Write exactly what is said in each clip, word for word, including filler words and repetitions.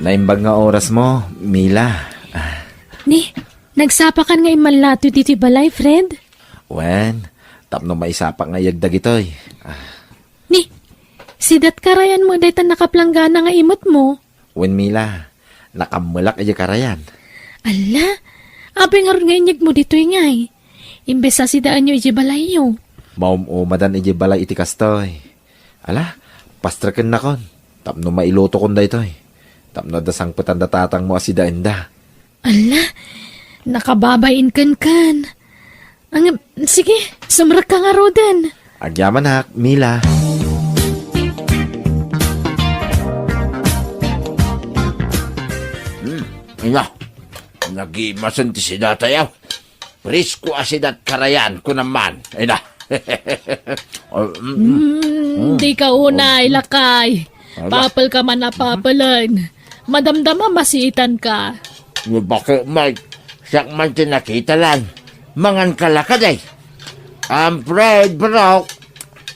Naimbag nga oras mo, Mila. Ah. Ni, nagsapakan nga immalatoy ditoy balay, Fred? Wen, tapno maisapak nga iyag dagitoy. Ah. Ni, sidat karayan mo dayta nakaplanggana nga imot mo? Wen, Mila, nakammelak idiay karayan. Alla, apay ngarud nga inyeg mo ditoy ngay? Imbes a sidaenyo idiay balayyo. Maum-umadan idiay balay iti kastoy. Ala, pastrekennakon tapno mailutokon daytoy. Tapno adda sangpetan da tatangmo a sidaenda. Alla, nakababay-in kenken. Ang, sige, sumrekka ngaruden. Agyamanak, Mila. Hmm, ina, nagimasen ti sidatayo. Presko a sidat karayan, kunam man. Ay na. Oh, mm, mm. Mm, di ka unay, lakay. Ala. Papel ka man a papelen. Madamdama masiitan ka. Ni bakit, Mike? Siak man ti nakita lan. Mangan ka la kadi. Am Fred, barok.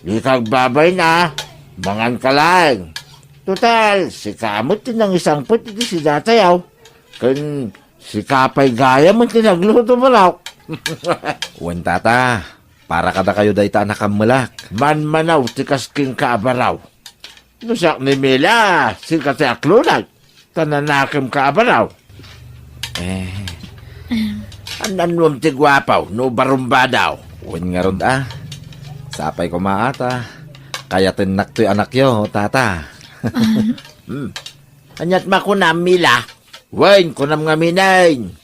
Di ka agbabay na. Mangan ka lang. Total, sika met ti nangisangpet iti sidatayo. Ken sika pay gayam ti nagluto, barok. Wen, tata, para kadakayo dayta a nakammelak. Manmanaw ti kas kenka a baraw. No siak ni Mila, sika ti aklonag. Ta nanakemka a baraw. Eh. An-annuam ti guapaw no barumbadaw? Wen ngarud a. Sapay koma ata. Kayatennak toy anakyo, tata. Ah. Hmm. Aniat makunam, Mila? Wen, kunam ngamin,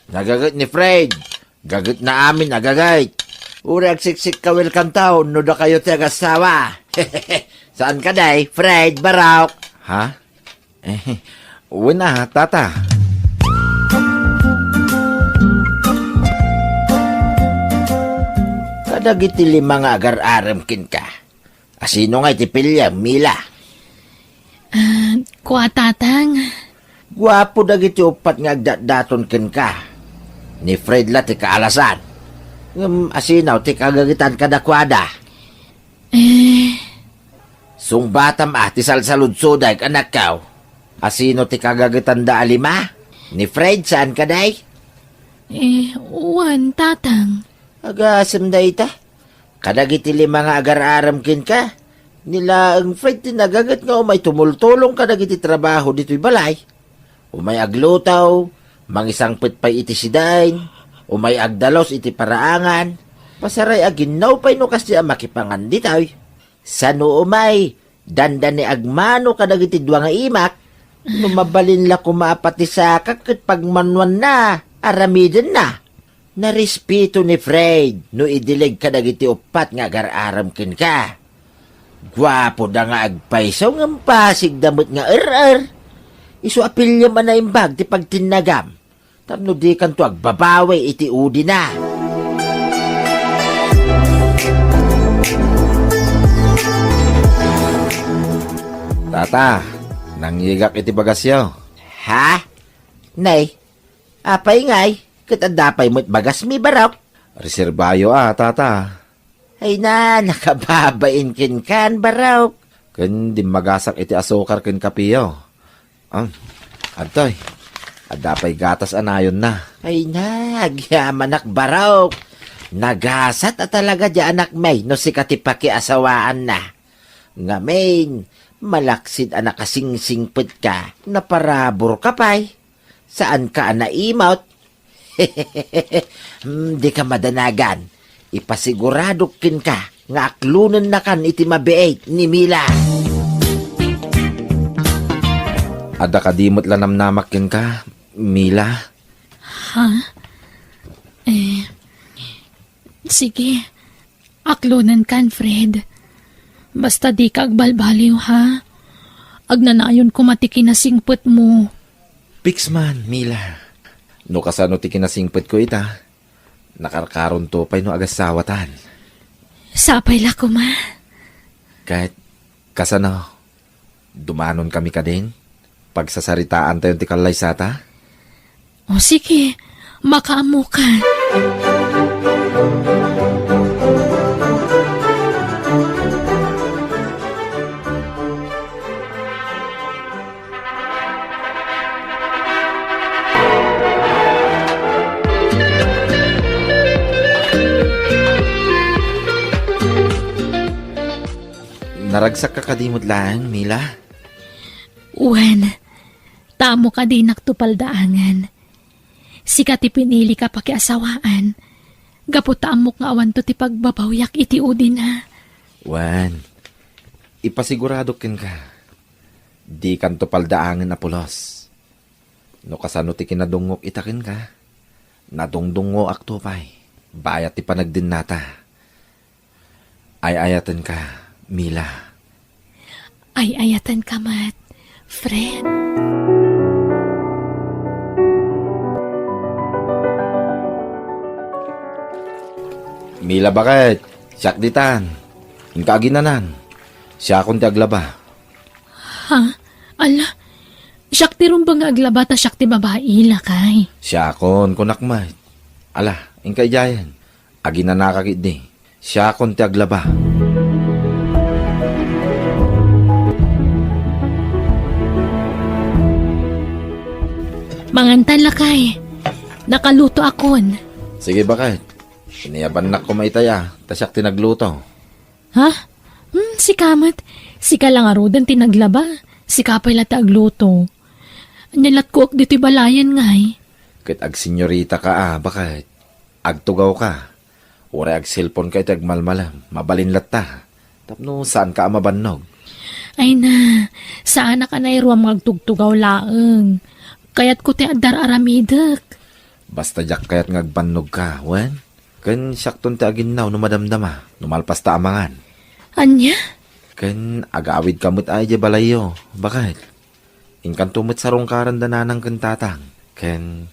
nagaget ni Fred. Gaget na amin a gaget. Uray agsiksik ka welcome town no dakayo ti agassawa. Saan ka, day? Fred, barok. Ha? Eh, wen a, tata. Kadagiti lima nga agar-arem kenka. Asino nga iti piliem, Mila? Ah, kua, Tatang. Guapo dagiti uppat nga agdatdaton kenka. Ni Fred la ti kaalasan. Ngem asino ti kagagetan kadakuada? Eh. Sungbatam a ti salsaludsodak, anakko. Asino ti kagagetanda a lima? Ni Fred, saan kadi? Eh, wen, Tatang. Agasem dayta. Kadagiti lima nga agar-arem kenka, ni laeng Fred ti nagaget nga umay tumultulong kadagiti trabaho ditoy balay. Umay agluto, mangisangpet pay iti sidaen, umay agdalus iti paraangan, pasaray a ginnaw pay no kasdi a makipangan ditoy. Sano umay, dandani agmano kadagiti dua nga imak, no mabalin la koma a patisakak ket pagmanuanna, aramidenna. Narespeto ni Fred no idileg kadagiti uppat nga agar-arem kenka. Guapoda nga agpayso ngem pasigda met nga er-er. Isu a piliem a naimbag ti pagtinnagam tapno dikanto agbabawi iti udina. Tata, nangyegak iti bagasyo. Ha? Nay, apay ngay, ket adda pay met bagasmi, barok? Reserbayo a, tata. Ay na, nakababain kenkan, barok. Ken dimmagasak iti asukar ken kapiyo. Ah, adtoy. Adda pay gatas a nayonna. Ay na, agyamanak, barok. Nagasat a talaga di anakmi no sika ti pakiasawaanna. Ngamin, malaksid a nakasingsingpetka, naparaburka pay. Saanka a naimot? Hmm, dika madanagan. Ipasiguradok kenka nga aklonennakan iti mabiit ni Mila. Adda kadi met la namnamak kenka, Mila? Ha? Eh, sige. Aklonenkan, Fred. Basta dika agbalbaliw, ha? Agnanayon koma ti kinasingpetmo. Piks man, Mila. No kasano ti kinasingpetko ita, nakarkaronto pay no agassawatan. Sapay la koma. Ket kasano? Dumanonkami kadin? Pagsasaritaantayon ti kallaysata? O sige, makaammokan. Naragsakka kadi met laeng, Mila? Wen, ta ammok a dinakto paldaangen. Sika ti pinilika pakiasawaan. Gapu ta ammok nga awanto ti pagbabawyak iti udina. Wen, ipasiguradok kenka, dikanto paldaangen a pulos. No kasano ti kinadungngok ita kenka, nadungdungngoakto pay, bayat ti panagdennata. Ay-ayatenka, Mila. Ay-ayatenka met, Fred. Mila, baket? Siak ditan. Inka aginanan. Siakon ti aglaba. Ha? Ala, siak ti rumbeng nga aglaba ta siak ti babai, lakay. Siakon, kunak met. Ala, inka idiayen. Aginanaka ketdi. Siakon ti aglaba. Mangantan, lakay. Nakalutoakon. Sige, baket. Iniabannak koma itay a, ta siak ti nagluto. Ha? Hmm, sika met. Sika la ngaruden ti naglaba. Sika pay la ti agluto. Ania latkuak ditoy balayen ngay? Ket agsenyoritaka a, baket. Agtugawka. Uray agselponka iti agmalmalem, mabalin latta. Tapno saanka a mabannog. Ay na, saanak a nairuam nga agtugtugaw laeng. Kayatko ti adda ar-aramidek. Basta diak kayat nga agbannogka, wen? Ken siakton ti aginnaw no madamdama, no malpasta a mangan. Ania? Ken agawidka met a idiay balayyo, baket? Inkanto met sarungkaran da nanang ken tatang. Ken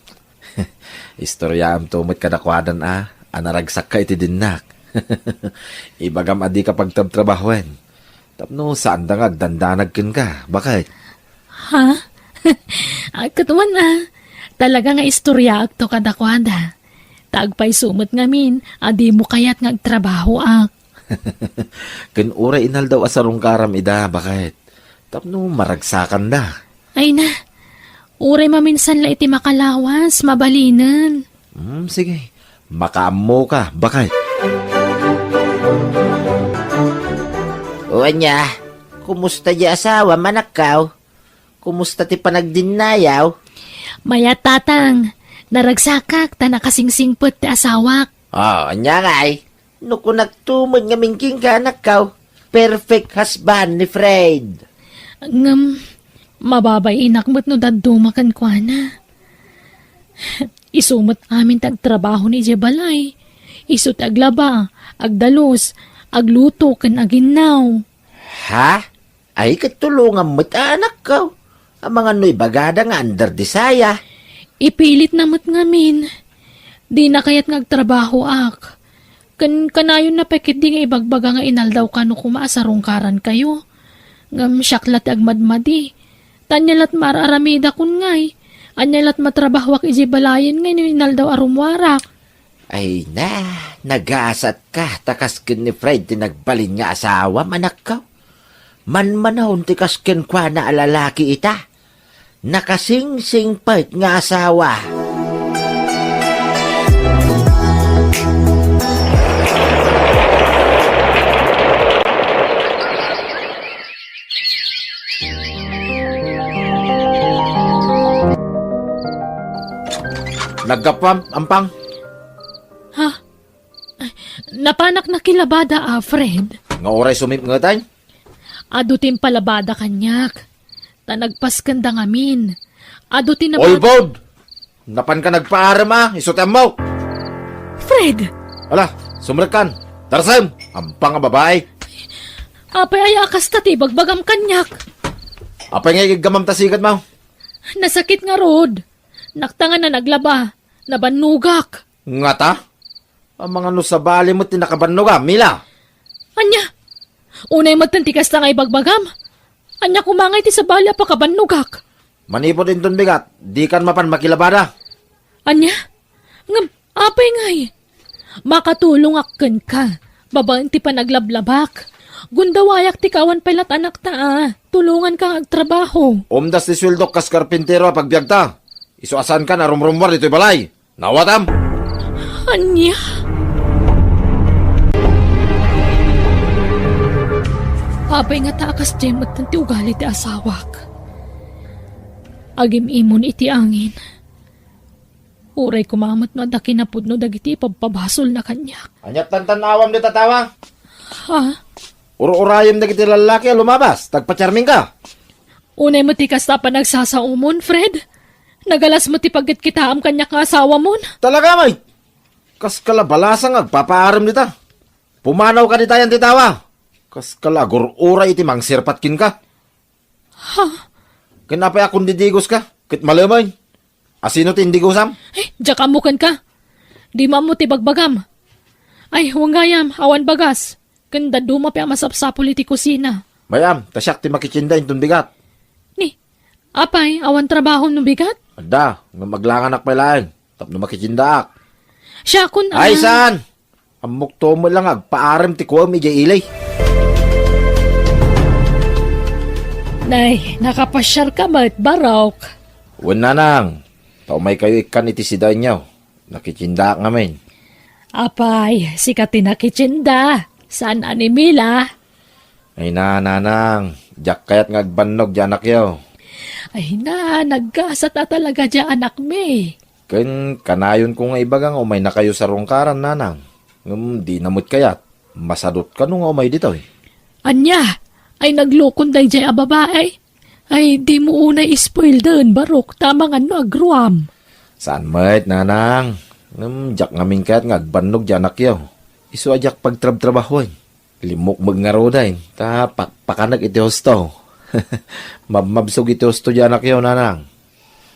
istoriaamto met kadakuadan a, a naragsakka iti dinnak. Ibagam a dika pagtrabtrabahoen. Tapno saanda nga agdandanag kenka, baket? Ha? Ay, ket wen a. Talaga nga istoriaakto kadakuada. Ta agpayso met ngamin a dimo kayat nga agtrabahoak. Ken uray inaldaw a sarungkaram ida, baket? Tapno maragsakanda. Ay na, uray maminsan la iti makalawas, mabalinen. Hmm, sige. Makaammoka, baket. O ania, kumusta di asawa, manakkaw? Kumusta ti panagdinnayaw? Mayat, tatang. Naragsakak ta nakasingsingpet ti asawak. O, ania ngay? No kunakto met ngamin kenka, anakkaw, perfect husband ni Fred. Ngem, mababainak met no dadduma kenkuana. Isu met amin ti agtrabaho idiay balay. Isu ti aglaba, agdalus, agluto, ken aginnaw. Ha? Ay, ket tulongam met a, anakkaw. Amangan no ibagada nga under the saya. Ipilitna met ngamin. Dina kayat nga agtrabahoak. Ken kanayonna pay ketdi nga ibagbaga nga inaldaw kano koma a sarungkarankayo. Ngem siak la ti agmadmadi. Ta ania la ti mar-aramidakon ngay? Ania la ti matrabahoak idiay balayen ngay no inaldaw a rummuarak? Ay na, nagasatka ta kas ken ni Fred ti nagbalin nga asawam, anakkaw. Manmanawon ti kas kenkuana a lalaki ita. Nakasingsingpet nga asawa. Naggapuam, Ampang? Ha? Ay, napanak nakilabada, Alfred. Nga uray sumipngeten? Adu ti impalabada kaniak. Ta nagpaskenda ngamin. Adu ti nabag- Ulbod! Napanka nagpaarem a, isu ti ammok. Fred! Ala, sumrekkan. Tarsem! Ampang a babai. Apay aya a kasta ti ibagbagam kaniak? Apay nga igiggamam ta sikedmo? Nasakit ngarud. Naktangan a naglaba. Nabannogak. Ngata? Amangan no sabali met ti nakabannogam, Mila? Ania? Unay metten ti kasta nga ibagbagam? Ania koma ngay ti sabali a pakabannogak? Manipud inton bigat, dikan mapan makilabada. Ania? Ngem, apay ngay? Makatulongak kenka, babaen ti panaglablabak. Gundawayak ti kawan pay lat anakta a. Tulonganka nga agtrabaho. Umdas ti sueldok kas karpintero a pagbiagta. Isu a saankan a rumrummuar ditoy balay. Nawatam? Ania? Apay ngata a kasdiay metten ti ugali ti asawak? Agim-imon iti angin. Uray koma met no adda kinapudno dagiti ipabpabasolna kaniak. Ania ti tan-tan-awam dita, tawa? Ha? Ur-urayem dagiti lallaki a lumabas, ta agpacharmingka. Unay met ti kasta a panagsasaomon, Fred. Nagalas met ti pagkitkitaam kaniak nga asawamon. Talaga, May? Kaska la balasa nga agpapaarem dita. Pumanawka dita, yan ti tawa. Kaska la agur-uray iti mangsirpat kenka. Ha? Ken apay a kundidigoska ket malemeng? Asino ti indigosam? Eh, diak ammo kenka. Dimo ammo ti bagbagam. Ay, wen gayam, awan bagas. Ken dadduma pay a masapsapul iti kusina. Mayam, ta siak ti makitienda inton bigat. Ni, apay, awan trabahom no bigat? Adda, ngem aglanganak pay laeng tapno makitiendaak. Siakon, Ay, ah. Saan? Ammok to met lang agpaarem ti kuem idiay ili. Nay, nakapasiarka met, Barok. Wen, nanang, ta umaykayo ikkan iti sidaenyo. Nakitiendaak ngamin. Apay, sika ti nakitienda, saan a ni Mila? Ay na, nanang, diak kayat nga agbannog ti anakyo. Ay na, naggasat a talaga ti anakmi. Ken kanayonko nga ibaga nga umaynakayo sarungkaran, nanang. Ngem dina met kayat. Masadut kano nga umay ditoy. Ania? Ay naglokon daydiay a babai? Ay, dimo unay ispoilden, Barok, ta amangan no agruam. Saan met, nanang. Ngem diak ngamin kayat nga agbannog ti anakyo. Isu a diak pagtrabtrabahoen. Limmukmeg ngaruden, ta pakpakanek iti husto. Mabmabsog iti husto ti anakyo, nanang.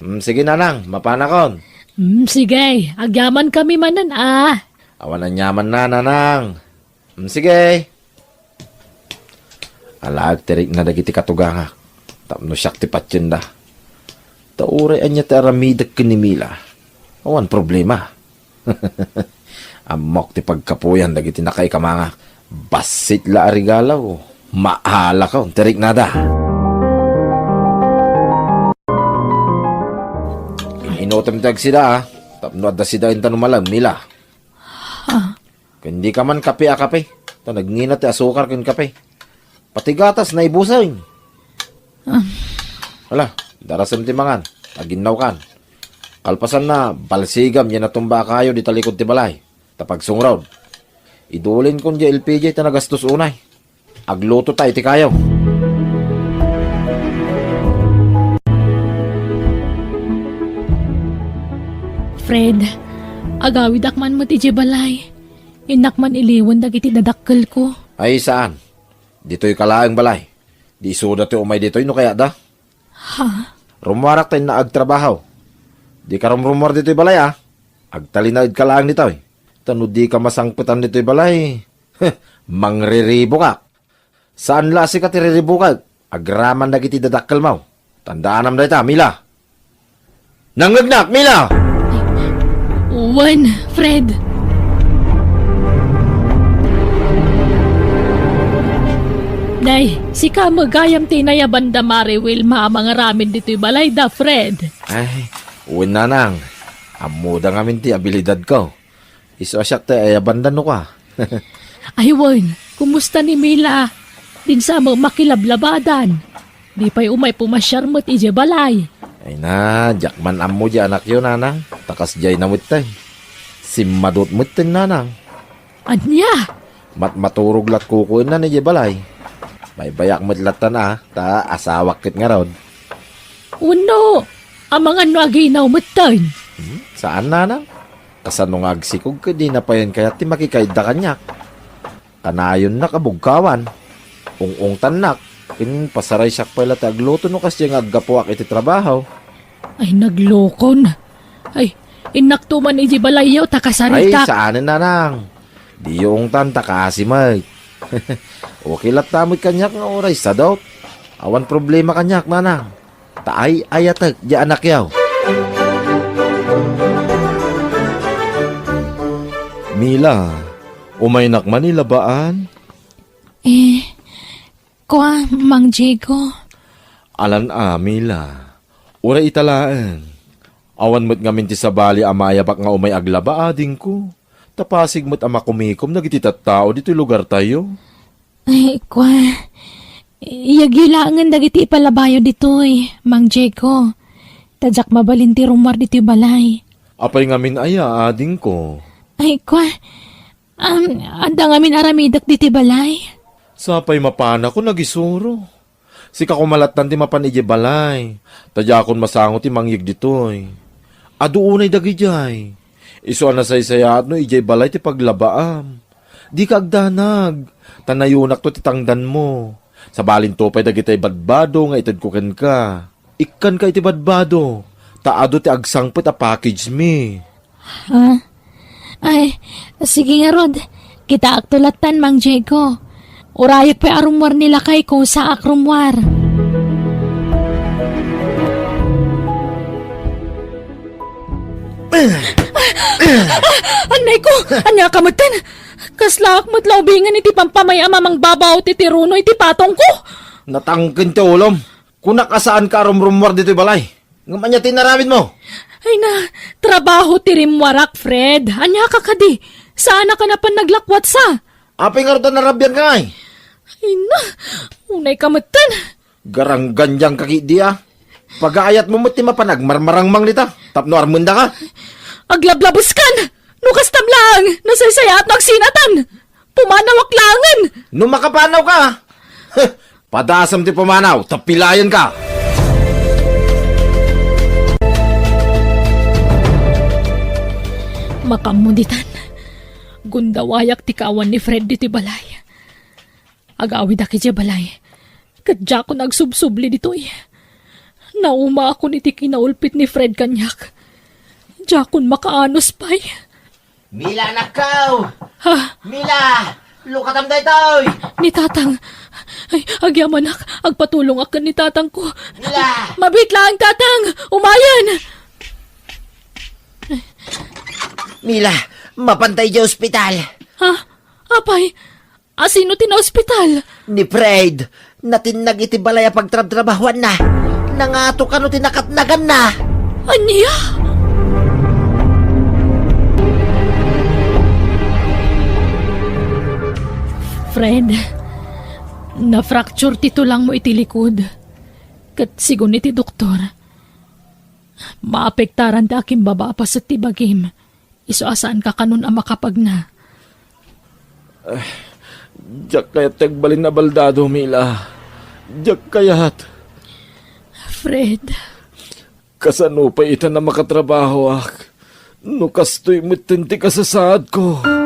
Mm, sige, nanang, mapanakon. Mm, sige, agyamankami manen, a. Awan aniamanna, nanang. Mm, sige. Alaek ti rikna dagiti katugangak tapno siak ti patienda. Ta uray ania ti aramidek ken ni Mila, awan problema. Ammok ti pagkapuyan dagiti nakaikamangak. Bassit la a regalo. Maalakon ti riknada. Inutem ti agsida, a, tapno adda sidaenta no malem, Mila. Ken dika man kape a kape, ta nagngina ti asukar ken kape. Pati gatas, naibuseng. Ah. Hala, darasem ti mangan, aginnawkan. Kalpasanna, balsigam diay natumba a kayo dita likod ti balay, ta pagsungrod. Idulinkon diay L P G ta nagastos unay. Agluto ta iti kayo. Fred, agawidak man met idiay balay. Innak man iliwen dagiti dadakkelko. Ay, saan? Ditoy ka laeng balay. Di isuda ti umay ditoy no kayatda. Ha? Rummuarak ta innak agtrabaho. Dika rumrummuar ditoy balay, a. Agtalinaedka laeng ditoy. Ta no dika masangpetan ditoy balay, mangriribukak. Saan la a sika ti riribukek agraman dagiti dadakkelmo. Tandaanam dayta, Mila. Nangngegnak, Mila! Wen, Fred. Nay, sika met gayam ti inayabanda, Mare Wilma, a mangaramin ditoy balayda, Fred. Ay, wen, nanang. Ammoda ngamin ti abilidadko. Isu a siak ti ayabanda no kua. Ay wen, kumusta ni Mila? Dinsa met makilablabadan. Di pay umay pumasiar met idiay balay. Ay na, diak man ammo diay anakyo, nanang. Ta kasdiay na metten. Simmadut metten, nanang. Ania? Matmaturog lat kukuenna idiay balay. Baybayak met lattan a, ta asawak ket ngarud. Wenno, amangan no aginaw metten. Hmm, saan, nanang? Kasano nga agsikog ket dina payen kayat ti makikaidda kaniak? Kanayonnak a bugkawan. Ung-ungtannak. Ken pasaraysiak pay la ti agluto no kasdiay nga aggapuak iti trabaho. Ay, naglokon. Ay, innakto man idiay balayyo ta kasarita. Ay, saanen, nanang. Diyo ungtan ta kaasi met. Okay latta met kaniak nga uray sadot. Awan problema kaniak, nanang. Ta ay-ayatek diay anakyo. Mila, umaynak man ilabaan? Eh, kua, Mang Diego. Alan a, Mila. Uray ita laeng. Awan met ngamin ti sabali a maayabak nga umay aglaba, adingko. Ta pasig met a makumikom dagiti tattao ditoy lugartayo. Ay, kua, Iyagyo laengen dagiti ipalabayo ditoy, Mang Diego. Ta diak mabalin ti rummuar ditoy balay. Apay ngamin aya, adingko? Ay, kua, um, adda ngamin aramidek ditoy balay. Sapay mapanakon agisuro. Sika koma lattan ti mapan idiay balay, ta diakon masango ti mangyeg ditoy. Adu unay dagidiay. Isu a nasaysayaat no idiay balay ti paglabaam. Dika agdanag, ta nayonakto ti tangdanmo. Sabalinto pay dagitay badbado nga itedko kenka. Ikkanka iti badbado, ta adu ti agsangpet a package mi. Ha? Ay, sige ngarud. Kitaakto lattan, Mang Diego. Urayek pay a rummuar ni lakayko, saak rummuar. Ah, annay ko! Ania ka metten? Kaslaak met la ubingen iti pampamay a mamangbabaw ti tiruno iti patongko. Natangken ti ulom. Kunak a saanka a rumrummuar ditoy balay. Ngem ania ti inaramidmo? Ay na, trabaho ti rimmuarak, Fred. Ania ka kadi? Saanka napan naglakwatsa? Apay ngarud a narabianka ngay? Ay na, unay ka metten. Garanggandiang ka ketdi a. Pagaayatmo met ti mapan agmarmarangmang dita tapno armendaka. Aglablabeskan! No kastam laeng, nasaysayaat no agsinatan! Pumanawak laengen! No makapanawka, padasem ti pumanaw, ta pilaenka! Makaammo ditan, gundawayak ti kaawan ni Fred ditoy balay. Agawidak idiay balay, ket diakon agsubsubli ditoy. Naumaakon iti kinaulpit ni Fred kaniak. Diakon makaanus pay. Mila, anakko! Ha? Mila! Lukatam daytoy! Ni Tatang! Ay, agyamanak, agpatulongak ken ni Tatangko. Mila! Mabiit laeng, Tatang! Umayen! Mila, mapanta idiay ospital. Ha? Apay, a sino ti naospital? Ni Fred. Natinnag iti balay a pagtrabtrabahuanna. Nangato kano ti nakatnaganna. Ania? Fred, na-fracture ti tulangmo iti likod. Ket sigun iti doktor, maapektaran ti akimbaba a paset ti bagim. Isu a saanka kanon a makapagna. Diak kayat ti agbalin a baldado, Mila. Diak kayat. Fred. Kasano pay itan a makatrabahoak no kastoy metten ti kasasaadko?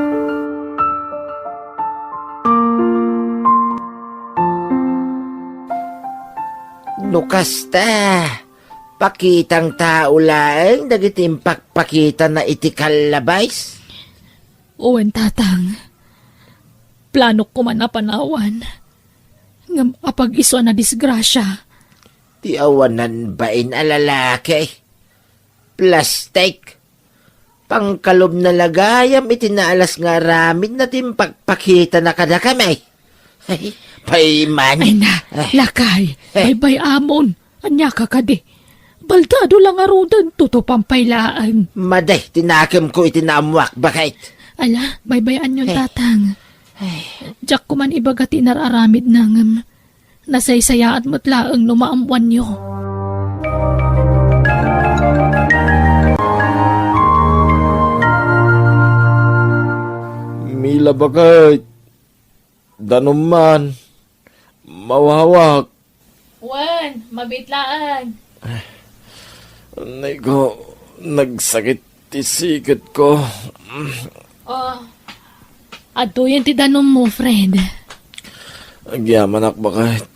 No kasta, pakitang tao laeng dagiti impakpakitana iti kallabais? Wen, Tatang. Planok koma a panawan. Ngem apag-isu a nadisgrasia. Ti awanan bain a lalaki. Plastik. Pangkalubna la gayam iti naalas nga aramidna ti impakpakitana kadakami. Ay, paiman. Ay na, lakay, baybay-amon. Ania ka kadi? Baldado la ngaruden, tutupan pay laeng. Madi ti nakemko iti naammoak, baket. Ala, baybay-anyon, Tatang. Diak koman ibaga ti inar-aramidna ngem nasaysayaat met laeng no maammoanyo. Mila, baket. Danum man, mawawak. Wen, mabiit laeng. Nay ko, nagsakit ti siketko. Oh, adtoyen ti danummo, Fred. Agyamanak, baket.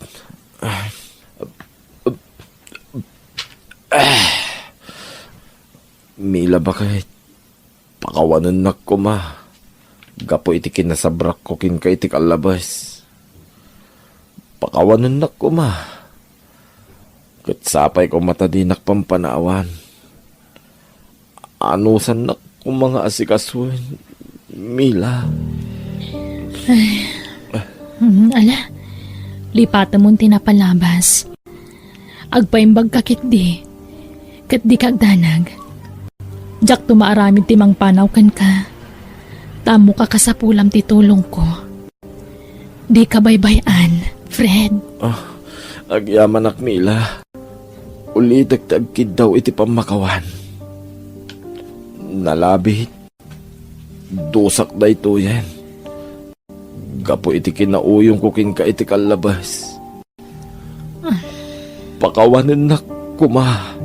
Mila, baket. Pakawanennak koma gapu iti kinasabrakko kenka iti kallabes. Pakawanennak koma. Ket sapay koma ta dinak pampanawan. Anusannak koma nga asikasuen, Mila. Mm, ala, lipatemon ti napalabas. Agpaimbagka ketdi, ket dika agdanag. Diakto maaramid ti mangpanaw kenka. Ta ammoka kasapulam ti tulongko. Dika baybay-an, Fred. Ah, agyamanak, Mila. Ulitek ti agkiddaw iti pammakawan. Nalabit. Dusak daytoyen. Gapu iti kinauyongko kenka iti kallabes. Pakawanennak koma.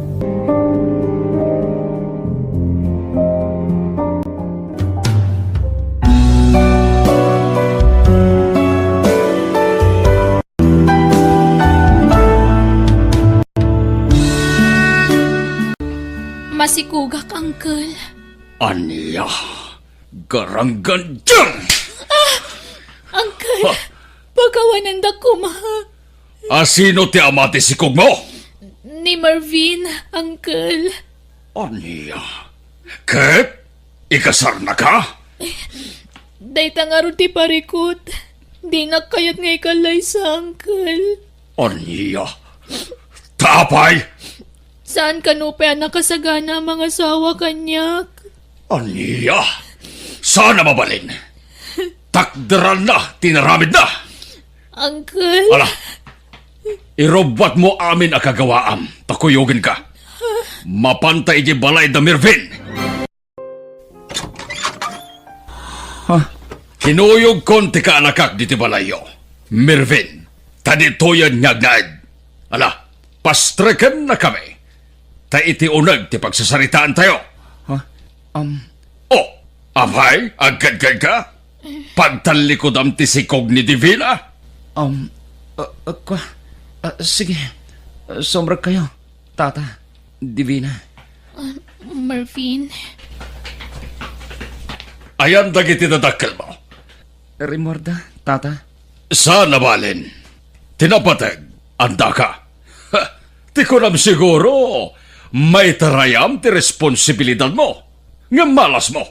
Masikogak, Uncle. Ania? Garanggan dyan! Uncle, Ha? Pakawanendak koma. A, sino ti ama ti sikogmo? Ni Marvin, Uncle. Ania? Ket ikasarnaka? Dayta ngarud ti parikut. Dinak kayat nga ikallaysa, Uncle. Ania? Ta apay? Saan kano pay a nakasagana a mangasawa kaniak? Ania? Saan a mabalin? Takderanna ti inaramidna. Uncle. Ala, irubbuatmo amin a kagawaam, ta kuyogenka. Mapanta idiay balay da Mervin. Ha? Kinuyogkon ti kaanakak ditoy balayyo, Mervin, ta ditoyen nga agnaed. Ala, pastreken na kami, ta iti uneg ti pagsasaritaantayo. Ha? Um, Oh, apay, agkadkadka? Pagtallikudam ti sikog ni Divina? Um, uh, uh, kwa, uh, sige, uh, sumrekkayo, Tata, Divina. Ah, Marvin. Ayan dagiti dadakkelmo? Rimmuarda, Tata. Saan a mabalin. Ti napateg, andaka. Ha, ti kunam siguro, maitarayam ti responsibilidadmo. Ngem malasmo.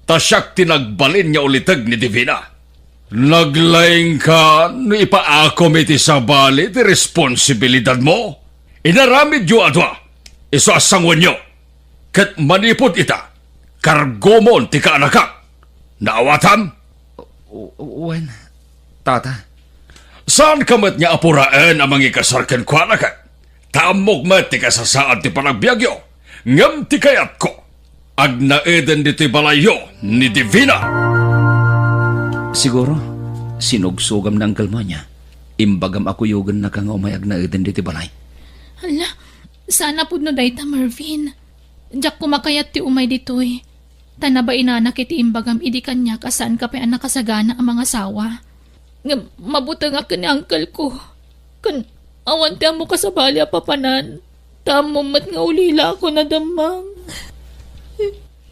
Ta siak ti nagbalin nga uliteg ni Divina. Naglaingka no ipaakom iti sabali ti responsibilidadmo. Inaramidyo a dua, isu a sanguenyo. Ket manipud ita, kargomon ti kaanakak. Naawatam? U-, u-, wen, Tata. Saanka met nga apuraen a mangikasar kenkuana ket? Ta ammok met ti kasasaad ti panagbiagyo, ngem ti kayatko, agnaeden ditoy balayyo ni Divina. Siguro, sinugsogam ni Uncle Monya. Imbagam a kuyogennaka nga umay agnaeden ditoy balay. Hala, saan a pudno dayta, Marvin. Diak koma kayat ti umay ditoy. Ta nabainanak iti imbagam idi kaniak a saanka pay a nakasagana a mangasawa. Ngem mabutengak ken ni uncle ko. Ken awan ti ammok a sabali a papanan. Ta ammom met nga ulila ako nadammang.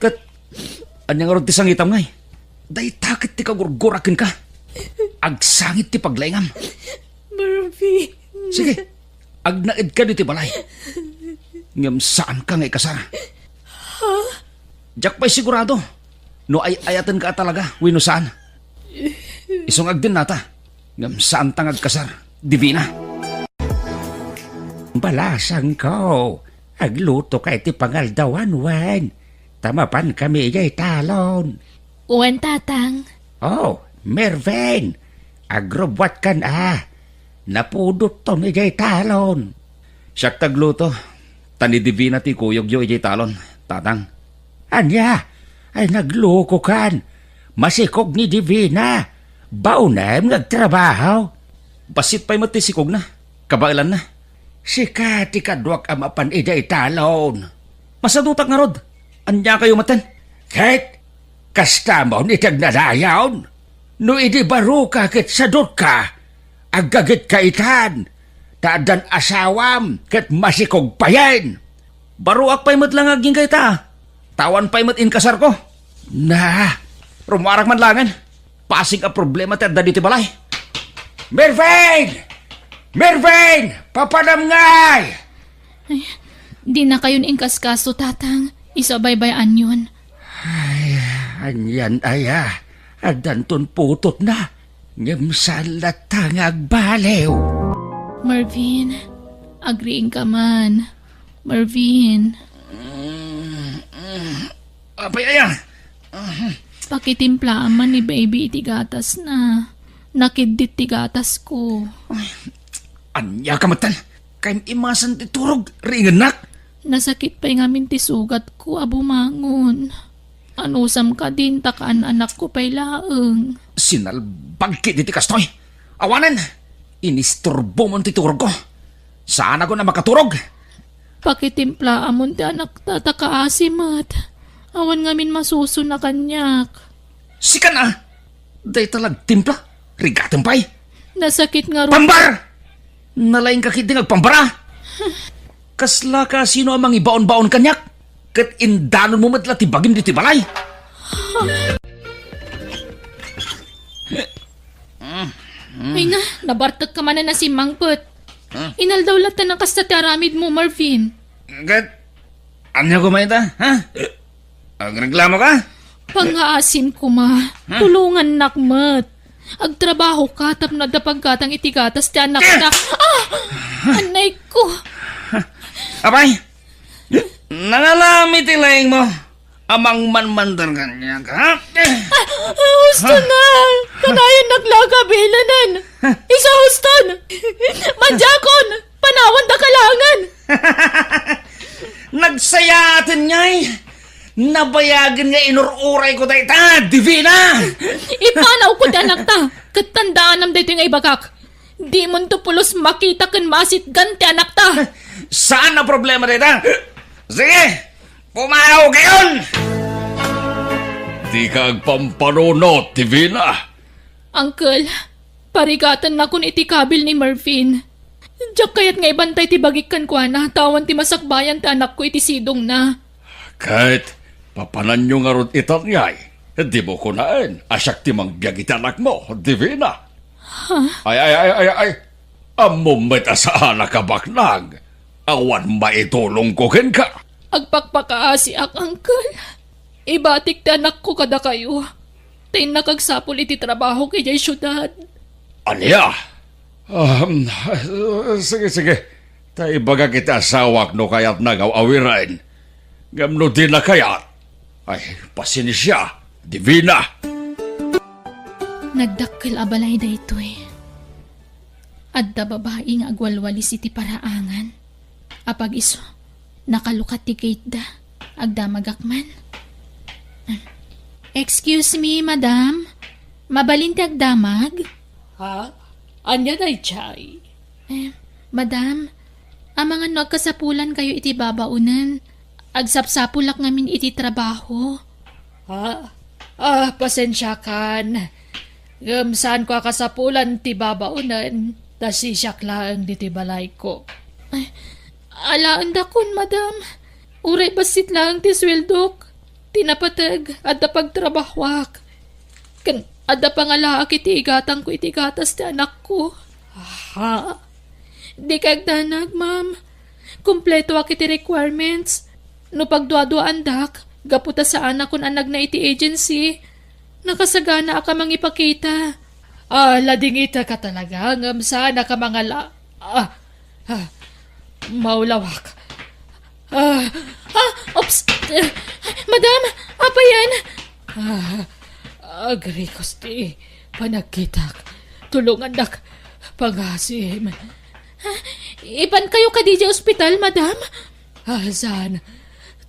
Ket ania ngarud ti sangitam, ngay? Dayta ket ti kagurgurak kenka. Agsangit ti paglaingam. Marvin. Sige, agnaedka ditoy balay. Ngem saanka nga ikasar. Ha? Diak pay sigurado no ay-ayatenka a talaga wenno saan. Isu nga agdennata, ngem saanta nga agkasar, Divina. Balasangko, aglutoka iti pangaldawan wen? Ta mapankami idiay talon. Wen, Tatang. Oh, Mervin, agrubbuatkan a. Napudotton idiay talon. Siak ti agluto, ta ni Divina ti ikuyogyo idiay talon, Tatang. Ania? Ay, naglukokan. Masikog ni Divina. Baonem nga agtrabaho. Bassit pay met ti sikogna, kabaelanna. Sika ti kaduak a mapan idiay talon. Masadutak ngarud. Ania kayo maten? Ket kastamon iti agnanayon. No idi baroka ket sadutka, aggagetka itan, ta addan asawam ket masikog payen. Baroak pay met la nga agingga ita. Ta awan pay met inkasarko. Na, rummuarak man laengen. Pasig a problema ti adda ditoy balay. Mervin! Mervin! Papanam ngay! Ay, dinakayon inkaskaso, Tatang. Isu a baybay-anyon. Ay, anian aya? Addanton putotna. Ngem saan latta nga agbaliw. Marvin, agriingka man. Marvin. Apay aya? Pakitimplaam man ni baby iti gatasna. Nakiddit ti gatasko. Ania ka metten? Kayem imasen ti turog, riingennak. Nasakit pay ngamin ti sugatko a bumangon. Anusam kadin ta kaan-anakko pay laeng. Sinalbag ketdi ti kastoy. Awanen, inisturbomon ti turogko. Saanakon a makaturog. Pakitimplaamon ti anakta ta kaasi met. Awan ngamin masuson a kaniak. Sikan a! Dayta la agtimpla, rigatem pay. Nasakit ngarud. Pambar! Nalaingka ketdi nga agpambara. Kasla kasino a mangibaon-baon kaniak? Ket indanonmo met la ti bagim ditoy balay. Ay na, nabartekka manen a simmangpet. Inaldaw latta a kasta ti aramidmo, Marvin. Ket ania koma ita, ha? Agreklamo ka? Pangngaasim koma. Tulongannak met. Agtrabaho ka tapno adda paggatang iti gatas ti anakta. Ah! Anay ko! Apay, nangalami ti laingmo a mangmanmanter kaniak, ha? Ah, husto na! Kanayannak la a kabilanan! Isu, huston! Madiakon! Panawan da kalangan! Nagsayaaten ngay! Nabayagen nga inur-urayko dayta, Divina! Ipanawko ti anakta, ket tandaanam daytoy nga ibagak. Dimonto pulos makita ken masitgan ti anakta. Saan a problema dayta? Sige, pumanawkayon! Dika agpampanunot, Divina. Uncle, parigatannakon iti kabil ni Marvin. Diak kayat nga ibantay ti bagik kenkuana ta awan ti masakbayan ti anakko iti sidongna. Ket papananyo ngarud itan ngay? Dimo kunaen a siak ti mangbiag iti anakmo, Divina. Ha? Ay, ay, ay, ay, ay. Ammom met a saanak a baknang. Awan maitulongko kenka. Agpakpakaasiak, Uncle. Ibatik ti anakko kadakayo. Ta innak agsapul iti trabahok idiay siudad. Ania? Um, sige, sige. Ta ibagak iti asawak no kayatna nga aw-awiren. Ngem no dina kayat, ay, pasensia, Divina. Nagdakkel a balay daytoy. Adda babai nga agwalwalis iti paraangan. Apag-isu, nakalukat ti gate da. Agdamagak man. Excuse me, madam. Mabalin ti agdamag? Ha? Ania daydiay? Eh, madam, amangan no agkasapulankayo iti babaonen. Agsapsapulak ngamin iti trabaho. Ha? Ah, pasensiakan. Ngem saanko a kasapulan ti babaonen, ta sisiak laeng ditoy balayko. Ay, alaendakon, madam. Uray bassit laeng ti sueldok. Ti napateg, adda pagtrabahoak. Ken adda pangalaak iti igatangko iti gatas ti anakko. Aha. Dika agdanag, ma'am. Kumpleto ak iti requirements. No pagduaduaandak, gapu ta saanakon a nagna iti agency, nakasaganaak a mangipakita. Ah, ladingitaka talaga, ngem saanak a mangala-, ah, ah, maulawak. Ah, ah, oops! Eh, madam, apay yan? Ah, agrikos ti panagkitak. Tulungandak. Pangasim. Ah, ipankayo kadi idiay ospital, madam? Ah, saan?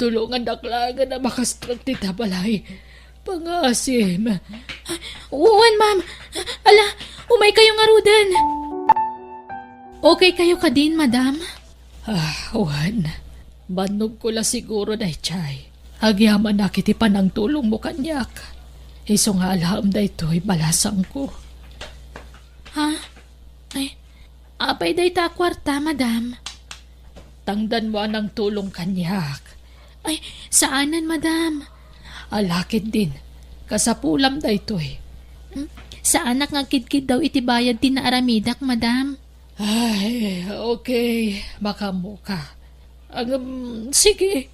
Tulungandak laeng a makastrek ti balay. Pangasim. Wen, ma'am. Ala, umaykayo ngaruden. Okay kayo kadin, madam? Ah, wen. Bannogko la siguro daydiay. Agyamanak iti panangtulongmo kaniak. Isu nga alaem daytoy balasangko. Ha? Ay, apay dayta a kuarta, madam? Tangdanmo a nangtulong kaniak. Ay, saanen, madam. Ala ketdin, kasapulam daytoy. Hmm? Saanak nga agkidkiddaw iti bayad ti naaramidak, madam. Ay, okay. Makaammoka. Ngem, sige.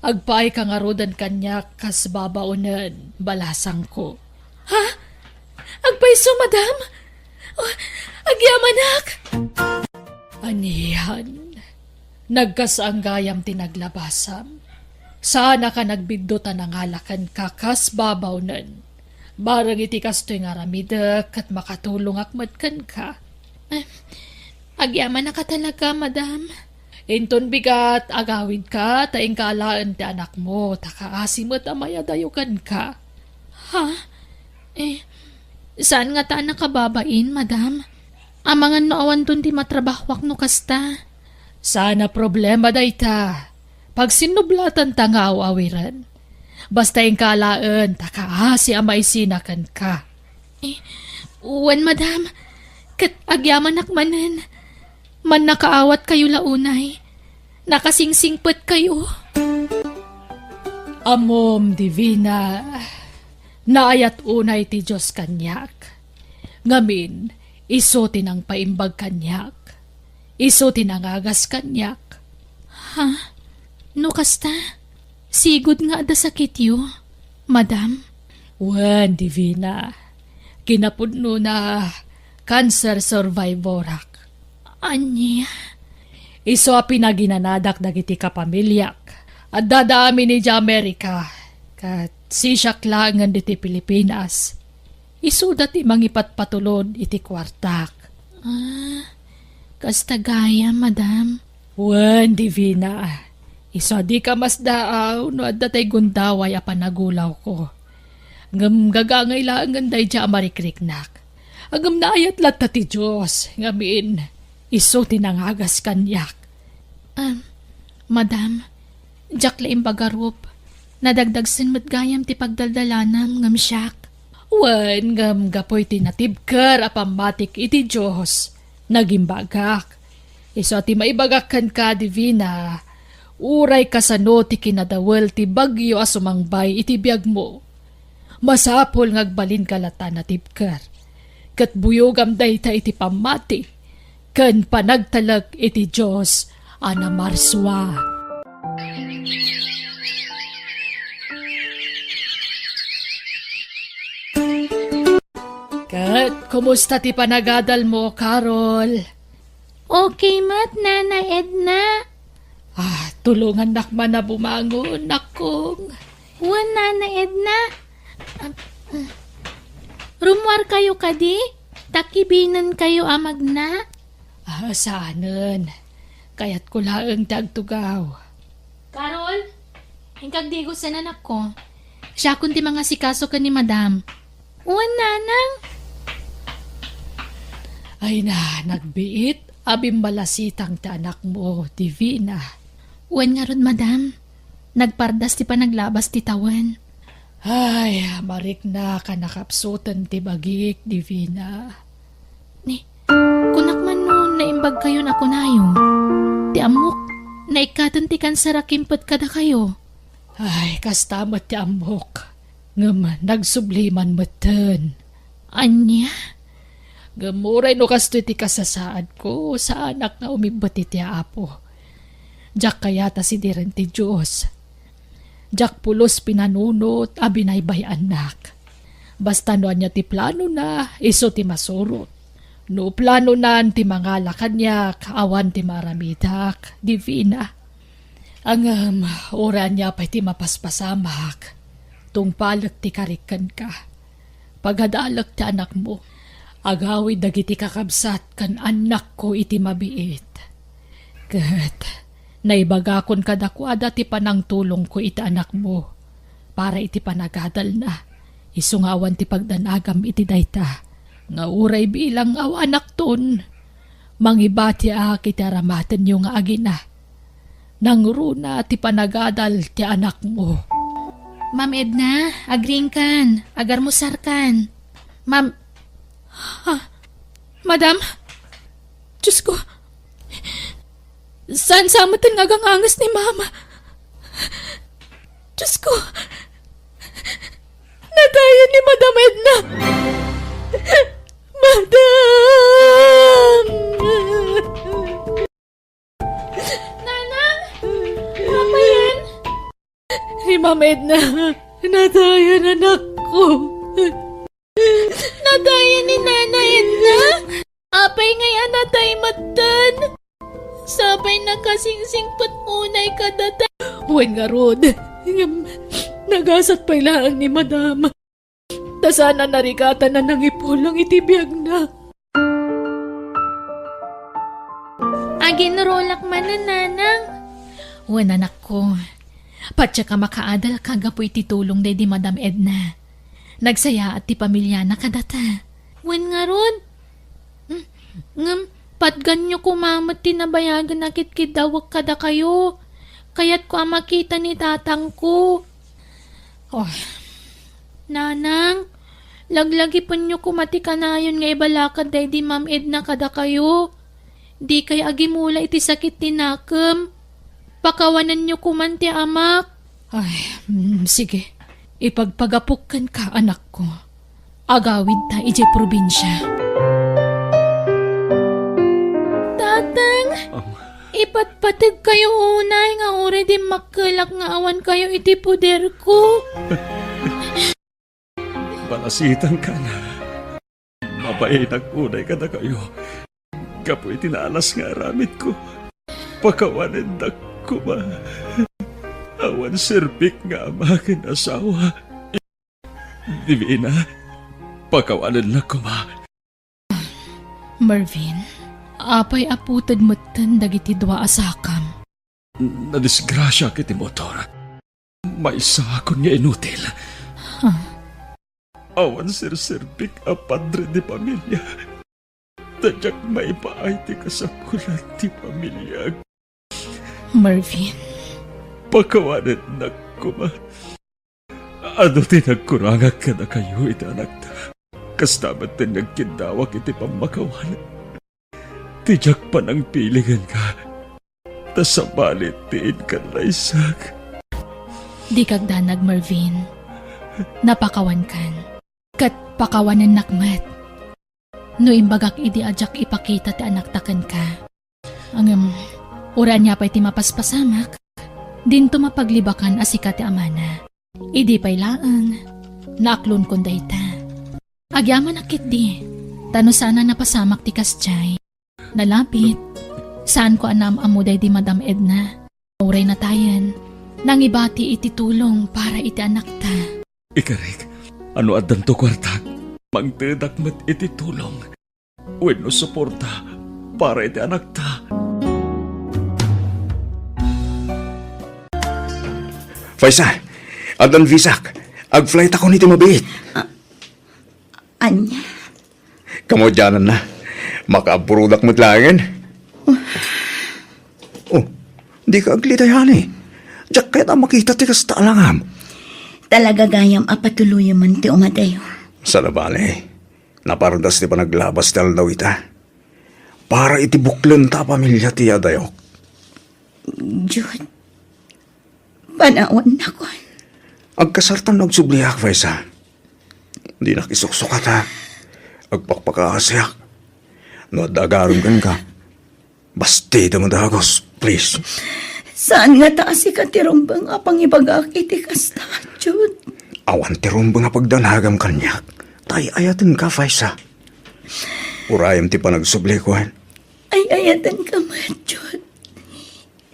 Agpaayka ngaruden kaniak kas babaonen, balasangko. Ha? Agpayso, madam? Oh, agyamanak! Anian, nagkasaan gayam ti naglabasam. Saanak a nagbiddut a nangala kenka kas babaonen. Bareng iti kastoy nga aramidek ket makatulongak met kenka. Ah, Agyamanak a talaga, madam. Inton bigat, agawidka, ta inka alaen ti anakmo, ta kaasi met a mayadayo kenka. Ha? Eh, saan ngata a nakababain, madam? Amangan no awanton ti matrabahoak no kasta. Saan a problema dayta. Pagsinnublatanta nga aw-awiren. Basta inka alaen, ta kaasi a maisina kenka. Eh, wen, madam. Ket agyamanak manen. Mannakaawatkayo la unay. Nakasingsingpetkayo. Ammom, Divina, naayat unay ti Dios kaniak. Ngamin, isu ti nangpaimbag kaniak. Isu ti nangagas kaniak. Ha? No kasta, sigud nga adda sakityo, madam? Wen, Divina. Kinapudnona, cancer survivorak. Ania? Isu a pinaginanadak dagiti kapamiliak. Addada amin idiay Amerika, ket sisiak laengen ditoy Pilipinas. Isuda ti mangipatpatulod iti kuartak. Ah, kasta gayam, madam. Wen, Divina. Isu a dika masdaaw no adda tay gundaway a panagulawko. Ngem gagangay laengen daydiay a marikriknak. Ngem naayat latta ti Dios, ngamin, isu ti nangagas kaniak. Ah, madam, diak la imbagarup. Nadagdagsen met gayam ti pagdaldalanam ngem siak. Wen, ngem gapu iti natibker a pammatik iti Dios, nagimbagak. Isu a ti maibagak kenka, Divina, uray kasano ti kinadawel ti bagyo a sumangbay iti biagmo. Masapul nga agbalinka latta a natibker, ket buyogam dayta iti pammati ken panagtalek iti Dios a namarsua. Ket kumusta ti panagadalmo, Carol? Okay met, Nana Edna. Ah, tulongannak man a bumangon, nakong. Wen, Nana Edna. Ah, ah. Rummuarkayo kadi? Ta kibinenkayo a magna? Ah, saanen. Kayatko laeng ti agtugaw. Carol, inkagdigosen, anakko. Siakon ti mangasikaso ken ni Madam. Wen, Nanang. Ay na, nagbiit a bimmalasitang ti anakmo, Divina. Wen ngarud, Madam. Nagpardas ti panaglabas ti tawen. Ay, mariknak a nakapsuten ti bagik, Divina. Ni, kunak man no naimbagkayon a kunayo. Ti ammok, naikkaten ti kanser a kimpet kadakayo. Ay, kasta met ti ammok. Ngem nagsubli man metten. Ania? Ngem uray no kastoy ti kasasaadko, saanak nga umibbet iti Apo. Diak kayat a sidiren ti Dios. Diak pulos pinanunot a binaybay-annak. Basta no ania ti planona, isu ti masurot. No planonan ti mangala kaniak, awan ti maaramidak, Divina. Ngem, uray ania pay ti mapaspasamak, tungpalek ti karik kenka. Pagadalek ti anakmo. Agawid dagiti kakabsat ken annakko iti mabiit. Ket naibagakon kadakuada ti panangtulongko iti anakmo para iti panagadalna. Isu nga awan ti pagdanagam iti dayta, nga uray bilang awanakton, mangibatiak iti aramatenyo nga agina. Nangruna ti panagadal ti anakmo. Ma'am Edna, agriingkan, agarmusarkan. Ma'am, ha? Madam? Diyos ko, saan sa metten nga aganganges ni Mama? Diyos ko, natayen ni Madam Edna. Madam! Nanang! Apa yan? Ni Ma'am Edna, natayan anakko. Natayan ni Nana Edna? Apay ngay a natay metten? Sapay nakasingsingpet unay kadata. Wen ngarud, ngem nagasat pay laeng ni Madam. Ta saan a narigatan a nangipulang iti biagna. Ginrolak manen, nanang. Wen, anakko. Patiek a makaadalka gapu iti tulong daydi Madam Edna. Nagsayaat ti pamiliana kadata. Wen ngarud? Mm, ngem, patganyo koma met ti nabayagen a kitkiddawek kadakayo. Kayatko a makita ni tatangko. Oh. Nanang, laglagipenyo koma ti kanayon nga ibalakad daydi Ma'am Edna kadakayo. Dikay agimula iti sakit ti nakem. Pakawanenyo koman ti amak. Ay, mm, sige. Ipagpagapok kenka, anakko. Agawidta idiay probinsia. Tatang, Am- ipatpategkayo unay nga uray dimmakkelak nga awankayo iti poderko. Balasitanka na. Mabainak unay kadakayo. Gapu iti naalas nga aramidko, pakawanennak koma. Awan serbik nga ama ken asawa. Divina, pakawanennak koma. Mervin, apay a puted metten dagiti dua a sakam? Nadisgrasiaak iti motor. Maysaakon nga inutil. Huh? Awan serserbik a padre de pamilia. Ta diak maipaay ti kasapulan ti pamiliak. Mervin. Pakawanennak koma. Adu ti nagkurangak kadakayo iti anakta. Kasta met ti nagkiddawak iti pammakawan. Ti diak panangpili kenka, ta sabali ti inkallaysak. Dika agdanag, Mervin. Napakawankan. Ket pakawanennak met no imbagak idi a diak ipakita ti anakta kenka. Ngem, uray ania pay ti mapaspasamak, dinto mapaglibakan a sika ti amana. Idi pay laeng, naaklonkon dayta. Agyamanak ketdi, ta no saan a napasamak ti kasdiay, nalabit, saanko a naam-ammo daydi Madam Edna. Uray natayen, nangibati iti tulong para iti anakta. Ikarik, no addanto kuartak, mangtedak met iti tulong wenno suporta para iti anakta. Faisa, addan visak. Ag-flightakon iti mabiit. Ania? Kamaudiananna. Makaabroadak met laengen. Oh, dika aglitay, honey. Diak kayat a makita ti kasta a langam. Talaga gayam a patuloyem man ti umadayo. Saan a bale. Napardas ti panaglabas ti aldaw ita. Para iti buklenta a pamilia ti adayok. Jude, panawannakon. Agkasartam no agsubliak, Faisa. Dinak isuksukat, ha. Agpakpakaasiak. No adda agarem kenka, bastidem a dagus, please. Saan ngata a sika ti rumbeng a pangibagak iti kasta, Jude? Awan ti rumbeng a pagdanagam kaniak. Ta ay-ayatenka, Faisa. Urayem ti panagsublikuan. Ay-ayatenka met, Jude.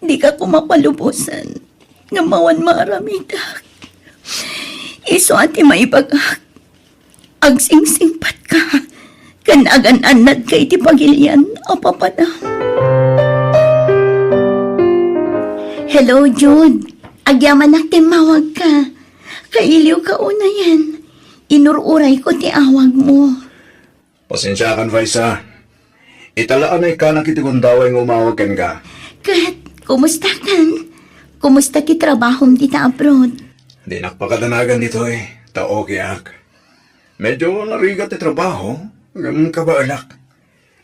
Dika koma palubosen nga awan maaramidak. Isu a ti maibagak, agsingsingpatka ken agan-annadka iti pagilian a papadam. Hello, Jude. Agyamanak ti immawagka. Kailiwka unayen. Inur-urayko ti awagmo. Pasensiakan, Faisa. Ita la a naikkanak iti gundaway nga umawag kenka. Ket, kumustakan? Kumusta ti trabahom dita abroad? Dinak pakadanagan ditoy, ta okayak. Medyo narigat ti trabaho, ngem kabaelak.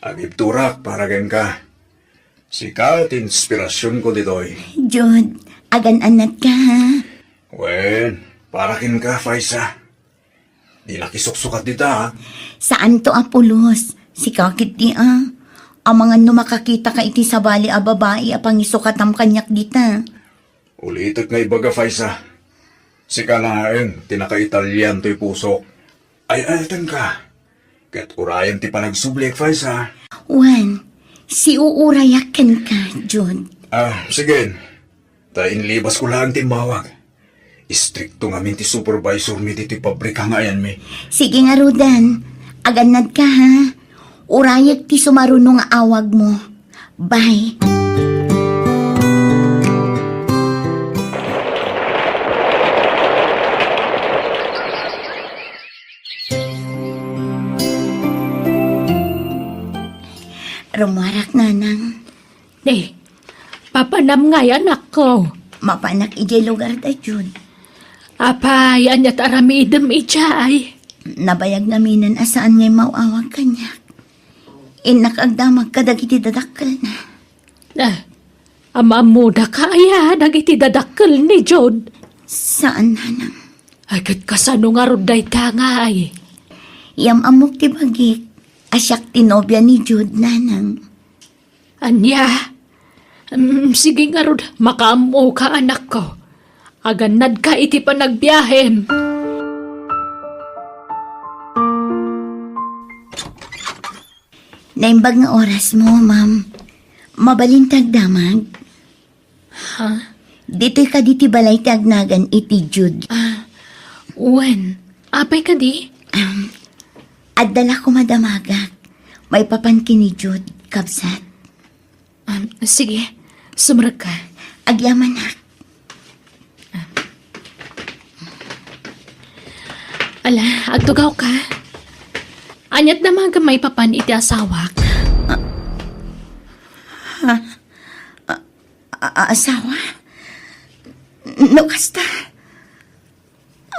Agibturak para kenka. Sika ti inspirasionko ditoy. Jude, agan-annadka, ha? Wen, para kenka, Faisa. Dinak isuksukat dita, ha? Saanto a pulos. Sika ketdi, a. Amangan no makakitaka iti sabali a babai a pangisukatam kaniak dita. Ulitek nga ibaga, Faisa. Sika laeng ti nakaitalian toy pusok. Ay-ayatenka. Ket urayem ti panagsublik, Faisa. Wen, siuurayak kenka, Jude. Ah, sige. Ta inlibasko laeng ti immawag. Istrikto ngamin ti supervisormi ditoy pabrika nga ayanmi. Sige ngaruden, agannadka, ha? Urayek ti sumaruno nga awagmo. Bye. Rumuarak, Nanang. Ni, papanam ngay, anakko? Mapanak idiay lugar da Jude. Apay, ania ti aramidem idiay? Nabayag ngamin a saan ngay maw-awag kaniak. Innak agdamag kadagiti dadakkelna. Ah, am-ammodaka aya dagiti dadakkel ni Jude? Saan, Nanang. Ay, ket kasano ngarud dayta ngay? Yam-ammok ti bagik a siak ti nobia ni Jude, Nanang. Ania? Mm, sige ngarud, makaammoka, anakko. Agannadka iti panagbiahem. Naimbag nga orasmo, ma'am. Mabalin ti agdamag? Ha? Ditoy kadi ti balay ti agnagan iti Jude. Ah, wen. Apay kadi? Um, adda la koma damagak. Maipapan ken ni Jude, kabsat. Um, sige. Sumrekka. Agyamanak. Ala, agtugawka. Aniat damagem maipapan iti asawak? Ha? A-, a-, asawa? No kasta,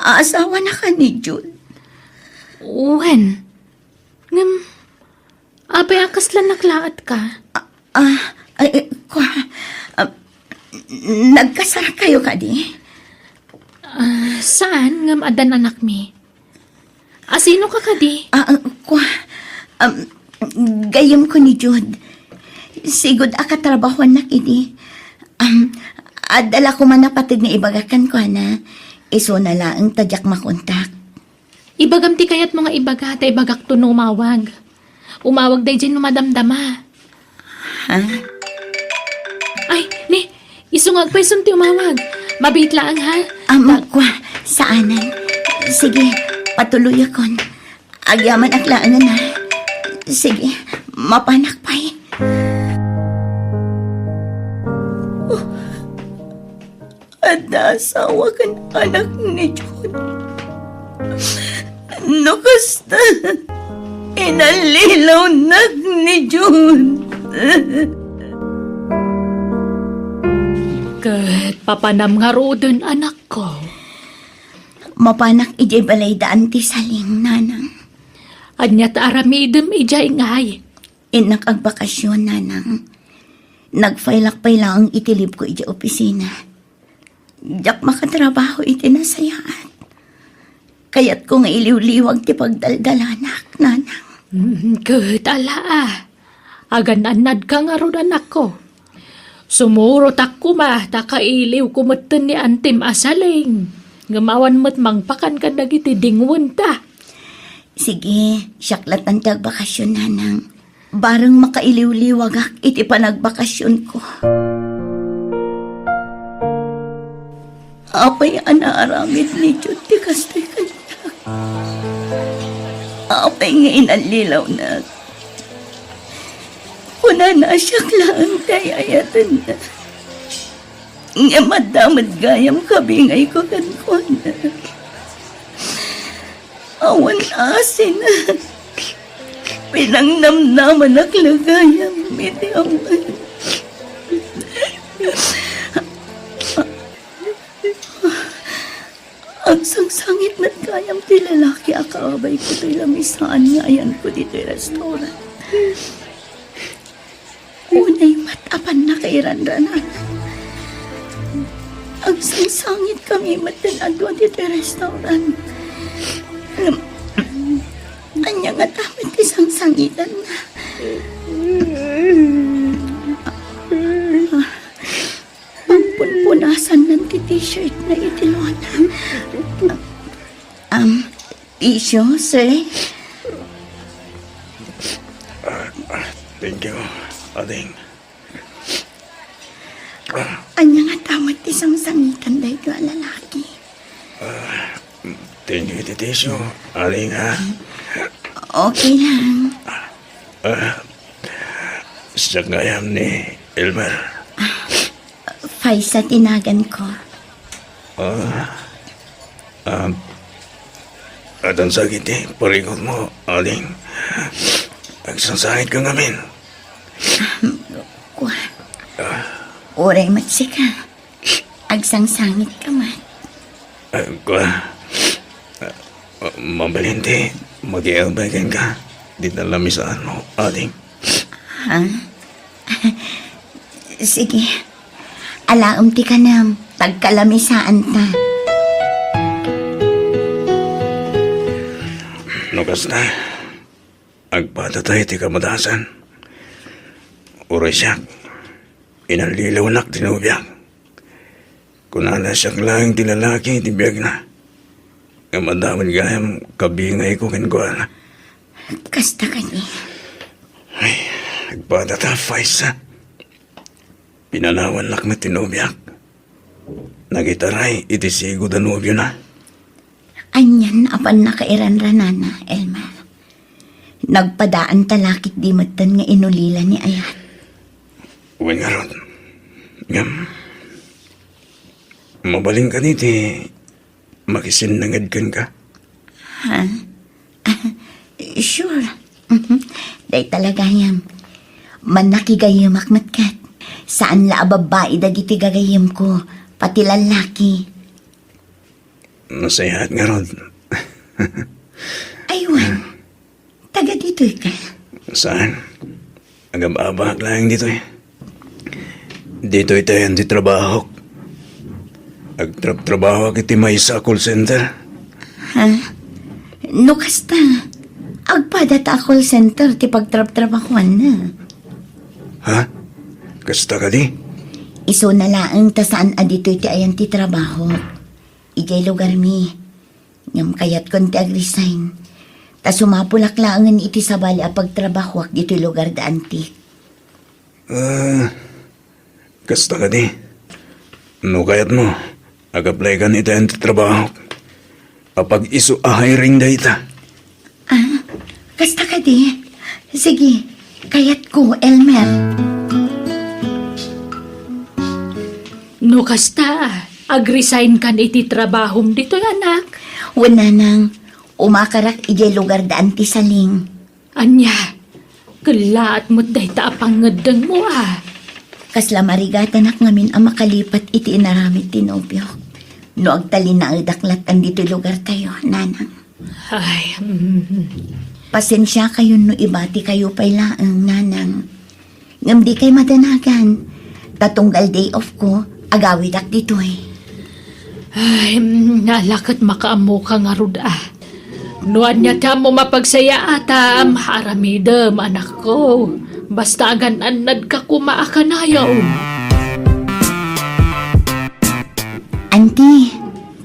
asawanaka ni Jude? Wen. Ngem, apay a kasla naklaat ka? Ah, ah, ay, eh, kwa, ah, nagkasarakayo kadi? Ah, saan ngem addan anakmi? Asinoka kadi? Ah, ah, kwa, um, gayyemko ni Jude. Sigud a katrabahoannak idi. Um, adda la koma napateg nga ibaga kenkuana. Isuna laeng ta diak makontak. Ibagam ti kayatmo nga ibaga, ta ibagakto no umawag. Umawag daydiay no madamdama. Ha? Ay, ni, isu nga agpayson ti umawag. Mabiit laeng, ha? Am, Ta- kwa, saanen. Sige, patuloyakon. Agyamanak laengen, ha? Sige, mapanak pay. Adda asawa ken anak ni Jude. No kasta, inallilawnak ni Jude. Ket papanam ngaruden, anakko? Mapanak idiay balay da Auntie Saling, Nanang. Ania ti aramidem idiay ngay? Innak agbakasyon, Nanang. Nagfailak pay laeng iti leave ko idiay opisina. Diak makatrabaho iti nasayaat. Kayatko nga iliwliwag ti pagdaldalanak, Nanang. Mm, ket ala, a. Agan-annadka ngarud, anakko. Sumurotak koma ta kailiwko metten ni Antim a Saling. Ngem awan met mangpakan kadagiti dingwenta. Sige, siak latta ti agbakasyon, Nanang. Bareng makailiwliwagak iti panagbakasyonko. Apay a naaramid ni Jude ti kastoy kaniak? Apay nga inallilawnak? Kunana a siak laeng ti ay-ayatenna. Ngem adda met gayam kabingayko kenkuana. Awan asin. Pinangnamnamanak la gayam iti awan. Agsangsangit met gayam ti lalaki a kaabayko toy lamisaan nga ayanko ditoy restaurant. Unay met apan nakairanranan. Agsangsangit kami met ti adua ditoy restaurant. Ngem, ania ngata met ti sangsangitanna? Pampunpunasannan ti t-shirt na iti lona. Um, Tissue, sir? Ah, ah, thank you, ading. Ania ngata met ti sangsangitan daytoy a lalaki? Ah, thank you iti tissue, ading, ha? Okay lang. Ah, Siak gayam ni Elmer. Faisa ti naganko. Ah, ah, addan sa iti parikutmo, ading. Agsangsangit ka ngamin. Kua. Uray met sika. Agsangsangit ka met. Ah, kua. Ah, mabalin ti makiagbay kenka. Dita lamisaanmo, ading. Ha? Sige. Alaem ti kanem, tagkalamisaanta. No kasta, agpadata iti kamadasan. Uray siak, inallilawnak ti nobiak. Kunana, siak laeng ti lalaki iti biagna. Ngem adda met gayam kabingayko kenkuana. Kasta kadi. Ay, agpadata, Faisa. Pinanawannak met ti nobiak. Nagitaray iti sigud a nobiona. Anian a pannakairanranana, Elmer? Nagpadaanta la ket di metten nga inulila ni Ayat. Wen ngarud. Ngem, mabalin kadi ti makisinnanged kenka? Ha? Sure. Mhm. Dayta la gayam. Mannakigayemak met ket. Saan la a babbai dagiti gagayemko, pati lallaki. Nasayaat ngarud. Ay, wen. Taga ditoy ka? Saan? Agab-abaak laeng ditoy. Ditoy ti ayan ti trabahok. Agtrabtrabahoak iti maysa a call center. Ha? No kasta, agpadata a call center ti pagtrabtrabahoanna. Ha? Kasta kadi? Isuna laeng ta saan a ditoy ti ayan ti trabahok. Idiay lugarmi. Ngem kayatkon ti agresign. Ta sumapulak laengen iti sabali a pagtrabahoak ditoy lugar da Antique. Ah, kasta kadi. No kayatmo, ag-apply kan iti ayan ti trabahok. Apag-isu a hiring dayta. Ah, kasta kadi. Sige, kayatko, Elmer. No kasta, agresign kan iti trabahom ditoy, anak? Wen, nanang, umakarak idiay lugar da Anti Saling. Ania, kellaat met dayta a pangngeddengmo a? Kasla marigatanak ngamin a makalipat iti inaramid ti nobiok. No agtalinaedak latta ditoy lugartayo, nanang. Ay, mm. Pasensiakayon no ibatikayo pay laeng, nanang. Ngem dikay madanagan. Ta tunggal day off ko, agawidak ditoy. Ay, mm, ala ket makaammoka ngarud a. No ania ti ammom a pagsayaatam, aramidem, anakko. Basta agan-annadka koma a kanayon. Anti,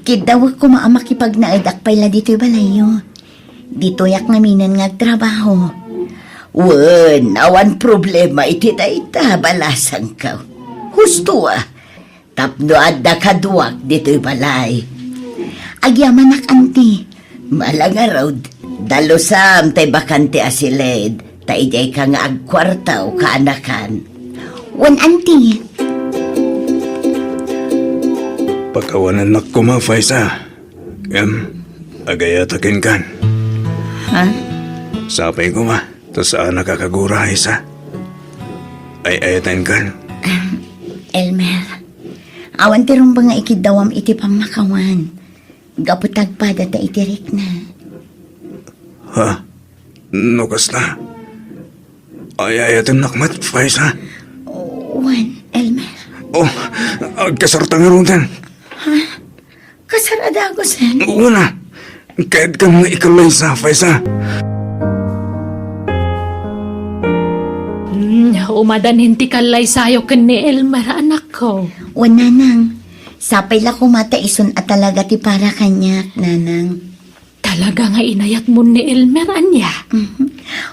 kiddawek koma a makipagnaedak pay la ditoy balayyo. Ditoyak ngaminen nga agtrabaho. Wen, awan problema iti dayta, balasangko. Husto a, tapno adda kaduak ditoy balay. Agyamanak, anti. Mala ngarud, dalusam tay bakante a siled, ta idiayka nga agkuarto kaanakan. Wen, anti. Pakawanennak koma, Faisa. Ngem, agayata kenkan. Ha? Sapay koma, ta saanak a kagura, Faisa. Ay-ayatenkan. Ahem, Elmer, awan ti rumbeng nga ikiddawam iti pammakawan. Gapu ta agpadata iti rikna. Ha? No kasta? Ay-ayatennak met, Faisa? Wen, Elmer. Oh, agkasarta ngaruden. Ha? Kasar a dagusen? Wen a. Kayatkan nga ikallaysa, Faisa. Hmm, umadanin ti kallaysayo ken ni Elmer, anakko. Wen, nanang. Sapay la koma ta isun a talaga ti para kaniak, nanang. Talaga nga inayatmon ni Elmer, ania? Mhm.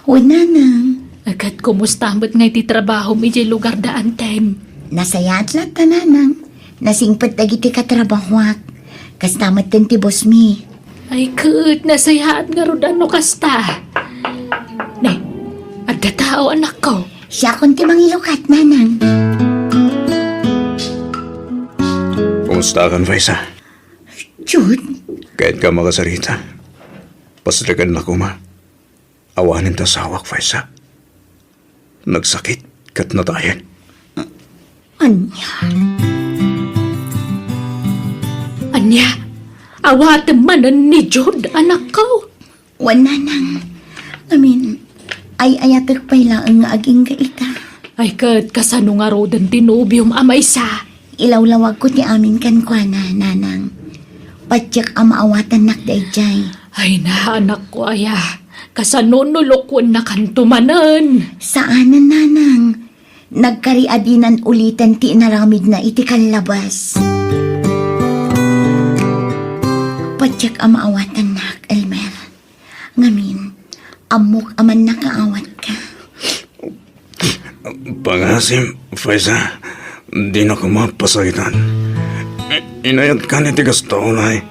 Wen, nanang. Ket kumusta met ngay ti trabahom idiay lugar da Antem? Nasayaat latta, nanang. Nasingpet dagiti katrabahoak. Kasta metten ti boss mi. Ay, ket nasayaat ngarud a no kasta. Ne, adda tao, anakko. Siakon ti mangilukat, Nanang. Kumustakan, Faisa? Jude? Kayat ka makasarita? Pasrekan na koma. Awanen ta asawak, Faisa. Nagsakit ket natayen. Ania? Ania? Awatem manen ni Jude, anakko? Wen, Nanang. Amin, ay-ayatek pay laeng nga agingga ita. Ay, ket kasano ngaruden ti nobiom a maysa? Ilawlawagko ti amin kenkuana, Nanang. Patiek a maawatannak daydiay. Ay na, anakko aya. Kasano no lukuennakanto manen? Saanen, Nanang. Nagkariadinan uliten ti inaramidna iti kallabas. Patiek a maawatannak, Elmer. Ngamin, ammok a mannakaawatka. Pangasim, Faisa, dina koma pasakitan. I-, inayatkan iti kasta unay.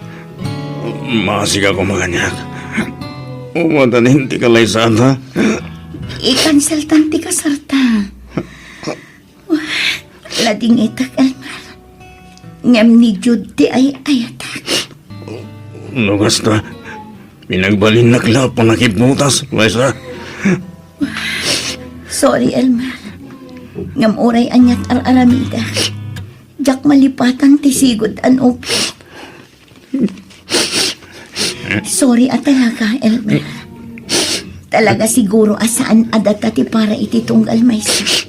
Maasika koma kaniak. Umadanin ti kalaysata. I-canceltan ti kasarta. Ladingitek, Elmer. Ngem ni Jude ti ay-ayatek. No kasta, pinagbalinnak la a pannakibbutas, Faisa. Sorry, Elmer. Ngem uray aniat ar-aramidek, diak malipatan ti sigud a nobio. Sorry a talaga, Elmer. Talaga siguro a saan a data ti para iti tunggal maysa.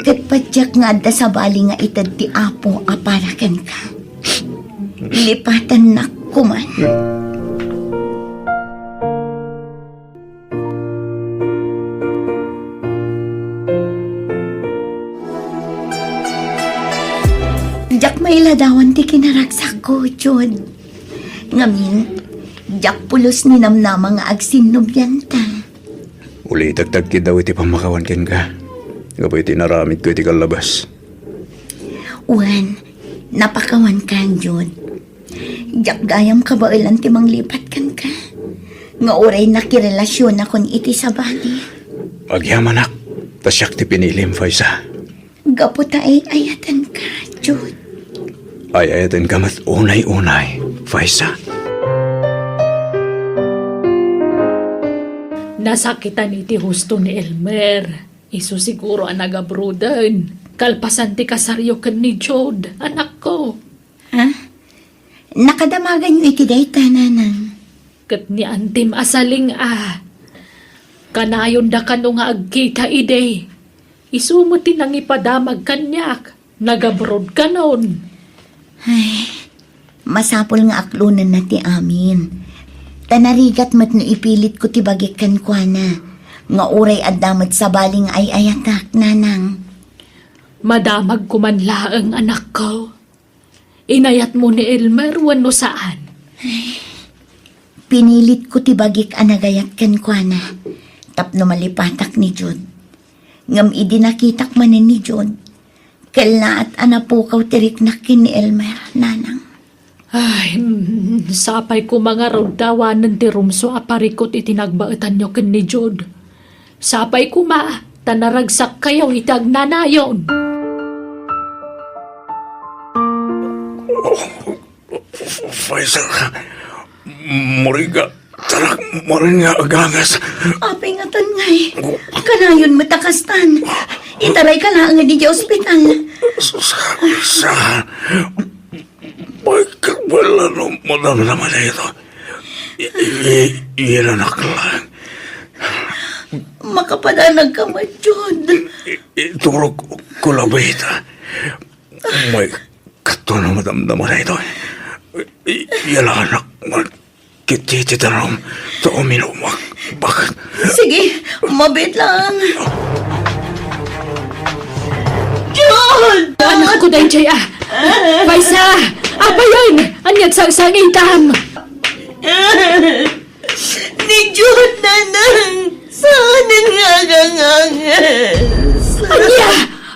Ket patiek nga adda sabali nga ited ti Apo a para kenka. Lipatannak koman. Diak mailadawan ti kinaragsakko, Jude. Ngamin, diak pulos ninamnama nga agsinnobianta. Ulitek ta agkiddaw iti pammakawan kenka. Gapu iti inaramidko iti kallabas. Wen, napakawanka, Jude. Diak gayam kabaelan ti manglipat kenka. Nga uray nakirelasionakon iti sabali. Agyamanak, ta siak ti pinilim, Faisa. Gapu ta ay-ayatenka, Jude. Ay-ayatenka met unay-unay, Faisa. Nasakitan iti husto ni Elmer. Isu siguro a nagabruden. Kalpasan ti kasaryo ken ni Jude, anakko. Ha? Nakadamaganyo iti dayta, Nanang? Ket ni Antim a saling a. Kanayonda kano nga agkita idi. Isu met ti nangipadamag kaniak. Nagabrod kanon. Ay, masapul nga aklonenna ti amin. Ta narigat met no ipilitko ti bagik kenkuana. Nga uray adda met sabali nga ay-ayatak, Nanang. Madamagko man laeng, anakko. Inayatmo ni Elmer wenno saan? Pinilitko ti bagik a nagayat kenkuana tapno malipatak ni Jude. Ngem idi nakitak manen ni Jude, kellaat a napukaw ti riknak ken ni Elmer, Nanang. Ay, mm, sapay koma ngarud ta awanen ti rumsua a parikut iti nagbaetanyo ken ni Jude. Sapay koma ta naragsakkayo iti agnanayon. Faisal, muriga, tanak, marin nga agangas. Apay ngatan ngay? Kanayon met a kastan. Itarayka laeng idiay ospital. Sa, sa, Pagkabala no madamdama daytoy. I, i, ilanak lang. Makapadanag ka met, Jude. I, iturog ko labi ta. May kato na madamdama daytoy. I, ilanak man. Kiti ti darum, ta uminumak. Bakit? Sige, mabit lang. Jude! Anakko daydiay a. Faisal! Apayen! Ania't sangsangitam? Ni Jude, Nanang! Saan nga agangas? Ania?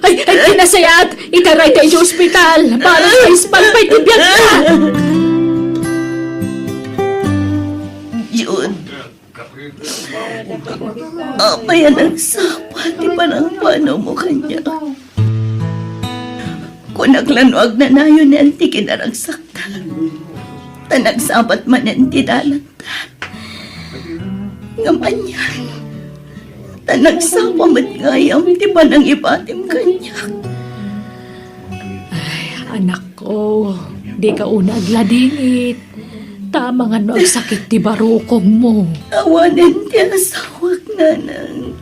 Ay, ay, kinasayat! Itarayta idiay ospital! Para sa ispalpay ti biagna! Jude, apay a nagsapa ti panang Ano mo kaniak? Kunak la no agnanayon ni Auntie Kinaragsakta. Ta nagsapat manen ti dalanta. Ngem anian, ta nagsapa met gayam ti panangibatim kaniak. Ay, anakko, dika unay agladingit. Ta amangan no agsakit ti barukongmo. Awanen ti asawak, nanang.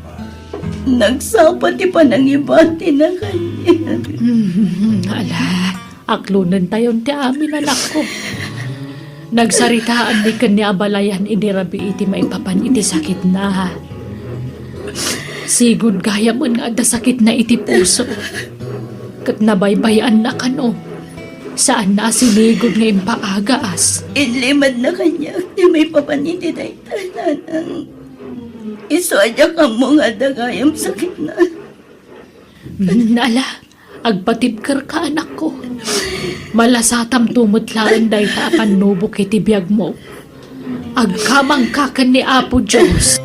Nagsapa ti panangibatina kaniak. Hmm, ala, aklonentayon ti amin, anakko. Nagsaritaan ni ken ni abalayan idi rabii ti maipapan iti sakitna. Sigud gayamen nga adda sakitna iti puso. Ket nabaybay-anna kano. Saanna a sinigud nga impaagaas. Inlimadna kaniak ti maipapan iti dayta, nanang. Isu a diak ammo nga adda gayam sakitna. Hmm, ala, agpatibkerka, anakko. Malasatamto met laeng dayta a pannubok iti biagmo. Agkamangka ken ni Apo Dios.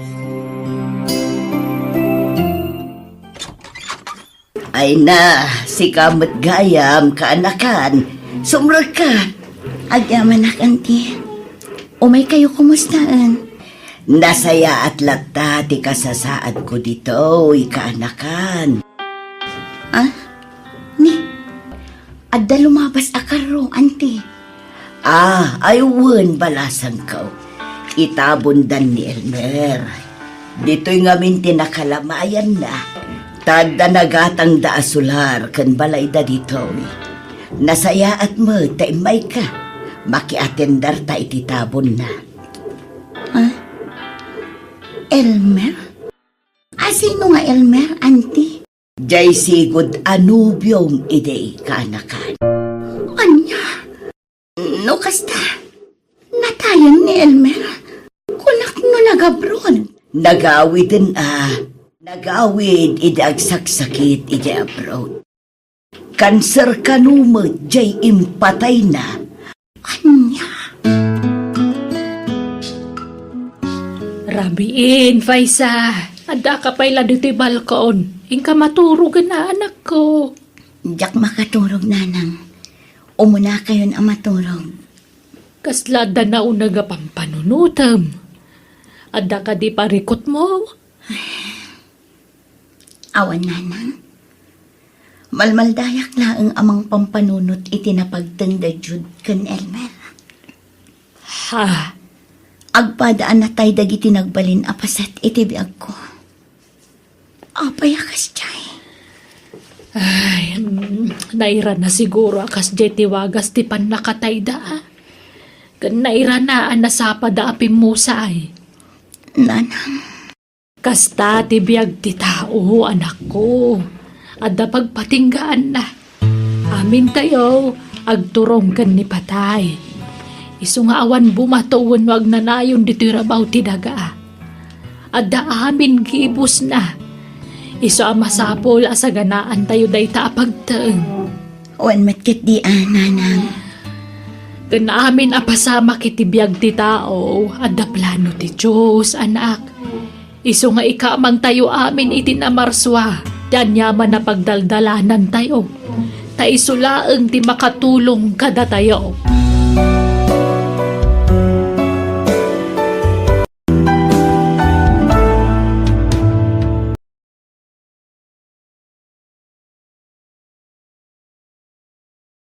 Ay na, sika met gayam, kaanakan. Sumrekka. Agyamanak, Auntie. Umaykayo kumustaen? Nasayaat latta ti kasasaadko ditoy, kaanakan. Ah? Ni, adda lumabas a karro, Auntie. Ah, ay wen, balasangko. Itabondan ni Elmer. Ditoy ngamin ti nakalamayanna. Ta adda nagatangda a solar ken balayda ditoy. Nasayaat met ta immayka. Makiatenderta iti tabonna. Ah? Elmer? A, sino nga Elmer, Auntie? Jay sigud a nobiom idi, kaanakan. Ania? No kasta, natayen ni Elmer? Kunak no nagabroad. Nagawiden a. Nagawid idi agsaksakit idiay abroad. Kanser kano met jay impatayna. Ania? Rabiin, Faisa. Adda ka pay la ditoy balkon. Inka maturog, anakko. Diak makaturog, nanang. Umunakayon a maturog. Kasla adda nauneg a pampanunotem? Adda kadi parikutmo? Awan, nanang. Malmaldayak laeng a mangpampanunot iti napagteng da Jude ken Elmer. Ha? Agpada a natay dagiti nagbalin a paset iti biagko. Apay a kasdiay? Ay, mm, nairana siguro a kasdiay ti wagas ti pannakatayda, a. Ken nairana a nasapada a pimmusay. Nanang. Kasta ti biag ti tao, anakko. Adda pagpatinggaanna. Amintayo, agturong ken ni patay. Isu nga awan bumato wenno agnanayon ditoy rabaw ti daga. Adda amin gibusna. Isu a masapul a saganaantayo dayta a pagteng. Wen met ketdi a, nanang. Ken amin a pasamak iti biag ti tao, adda plano ti Dios, anak. Isu nga ikamangtayo amin iti namarsua ti aniaman a pagdaldalanantayo, ta isu laeng ti makatulong kadatayo.